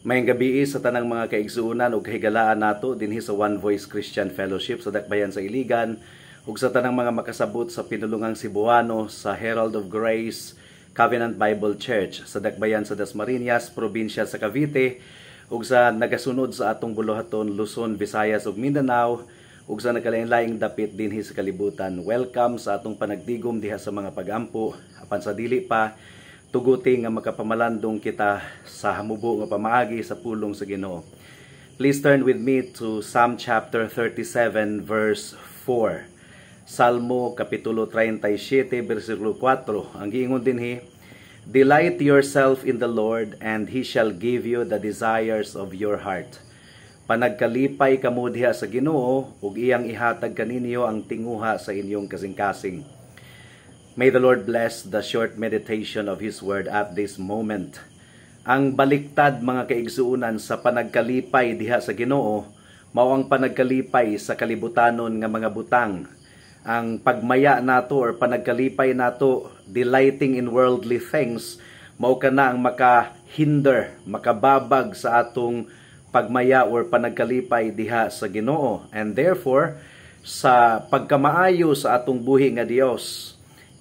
Maayong gabii sa tanang mga kaigsuonan ug kahigalaan nato dinhi sa One Voice Christian Fellowship sa Dakbayan sa Iligan ug sa tanang mga makasabot sa pinulungang Cebuano sa Herald of Grace Covenant Bible Church sa Dakbayan sa Dasmariñas, probinsya sa Cavite, ug sa nagasunod sa atong buluhaton Luzon, Visayas ug Mindanao ug sa nagkalain-laing dapit dinhi sa kalibutan. Welcome sa atong panagtigom diha sa mga pagampo. Apan sa dili pa, tuguti nga makapamalandong kita sa hamubo nga pamaagi sa pulong sa Ginoo. Please turn with me to Psalm chapter 37 verse 4. Salmo kapitulo 37 bersikulo 4. Ang giingon dinhi, "Delight yourself in the Lord, and He shall give you the desires of your heart." Panagkalipay kamo diha sa Ginoo ug iyang ihatag kaninyo ang tinguha sa inyong kasing-kasing. May the Lord bless the short meditation of His Word at this moment. Ang baliktad, mga kaigsuunan, sa panagkalipay diha sa Ginoo, mao ang panagkalipay sa kalibutanon nga mga butang. Ang pagmaya nato or panagkalipay nato, delighting in worldly things, mao kana ang makahinder, makababag sa atong pagmaya or panagkalipay diha sa Ginoo. And therefore, sa pagkamaayo sa atong buhi nga Dios,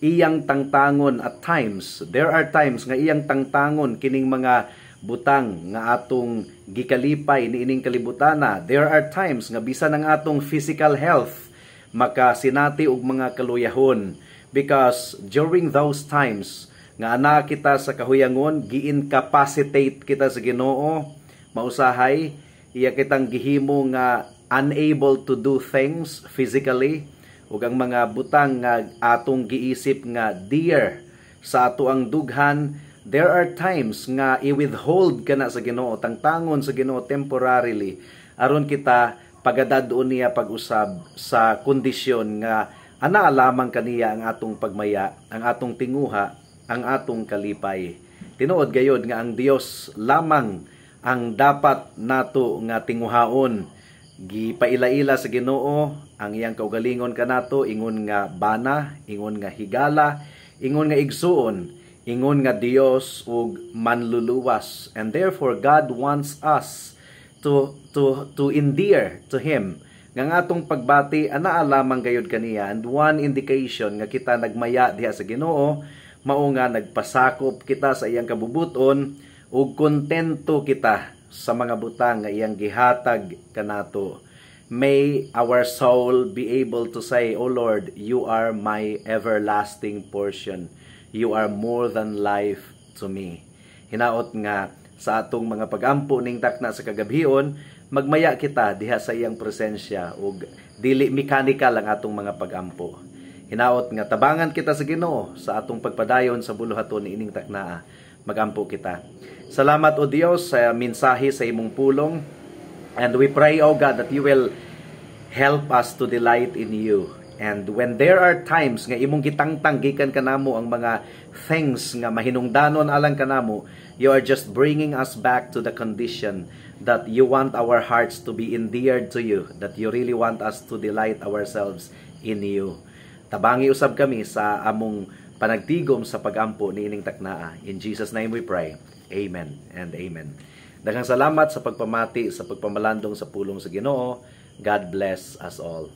iyang tangtangon at times, there are times nga iyang tangtangon kining mga butang nga atong gikalipay niining kalibutana. There are times nga bisan ang atong physical health makasinati og mga kaluyahon, because during those times nga ana kita sa kahuyangon, gi-incapacitate kita sa Ginoo, mausahay iya kitang gihimo nga unable to do things physically, ug ang mga butang nga atong giisip nga dear sa ato ang dughan, there are times nga i-withhold kana sa Ginoo, tangtangon sa Ginoo temporarily, aron kita pagadad-on niya pag-usab sa kondisyon nga ana lamang kaniya ang atong pagmaya, ang atong tinguha, ang atong kalipay. Tinuod gayod nga ang Dios lamang ang dapat nato nga tinguhaon. Gipaila-ila sa Ginoo ang iyang kaugalingon kanato, ingon nga bana, ingon nga higala, ingon nga igsuon, ingon nga Dios ug manluluwas. And therefore God wants us to endear to Him nga ang atong pagbati anaa lamang gayud kaniya. And one indication nga kita nagmaya diha sa Ginoo, mao nga nagpasakop kita sa iyang kabubuton ug kontento kita sa mga butang nga iyang gihatag kanato. May our soul be able to say, "O Lord, you are my everlasting portion. You are more than life to me." Hinaot nga sa atong mga pagampo ning takna sa kagabhion, magmaya kita diha sa iyang presensya ug dili mechanical ang atong mga pagampo. Hinaot nga tabangan kita sa Ginoo sa atong pagpadayon sa buluhaton niining taknaa. Magampo kita. Salamat, O Dios, sa mensahe sa imong pulong. And we pray, O God, that you will help us to delight in you. And when there are times nga imong gitangtang gikan kanamo ang mga things nga mahinungdanon alang kanamo, you are just bringing us back to the condition that you want our hearts to be endeared to you, that you really want us to delight ourselves in you. Tabangi usab kami sa among panagtigom sa pagampo niining taknaa. In Jesus' name we pray. Amen and amen. Daghang salamat sa pagpamati sa pagpamalandong sa pulong sa Ginoo. God bless us all.